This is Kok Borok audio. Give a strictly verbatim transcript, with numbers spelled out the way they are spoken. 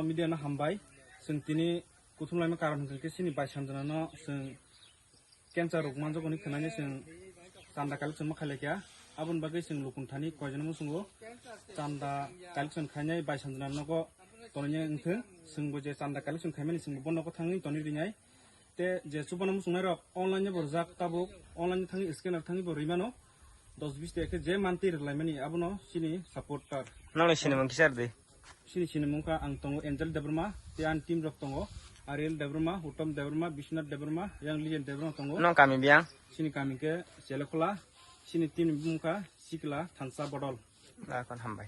Media no hambai. Chwng tini kuthum laima karon hwnkhe chini bai sanjana no chwng cancer rok manjak hwnwi khwnani chwng chanda collection ma khailai kha. Aboni bagwi chwng Lukunthani koijakno muchungo chanda collection khainai bai sanjana nogo tonwi wngthwng. Chwngbo je chanda collection khaimani chwngbo bo nogo thangwi tonwi rinai. Te je chubana muchungnai rok online bo rijak tabuk, online thangwi scanner thangwi bo rimano. Dos bis taka khe je manti rwlaimani abono chini supporter. Nangni sinimung kisa rwdi. Chini sinimung kha ang tongo Angel Debbarma, te ani team rok tongo Ariel Debbarma, Uttom Debbarma, Biswanath Debbarma, yang Lijen Debbarma tongo. Nong kami biyang? Chini kami khe Chelekhola, chini team ni bumung kha Sikla Thansa Bodol. Dakon hambai.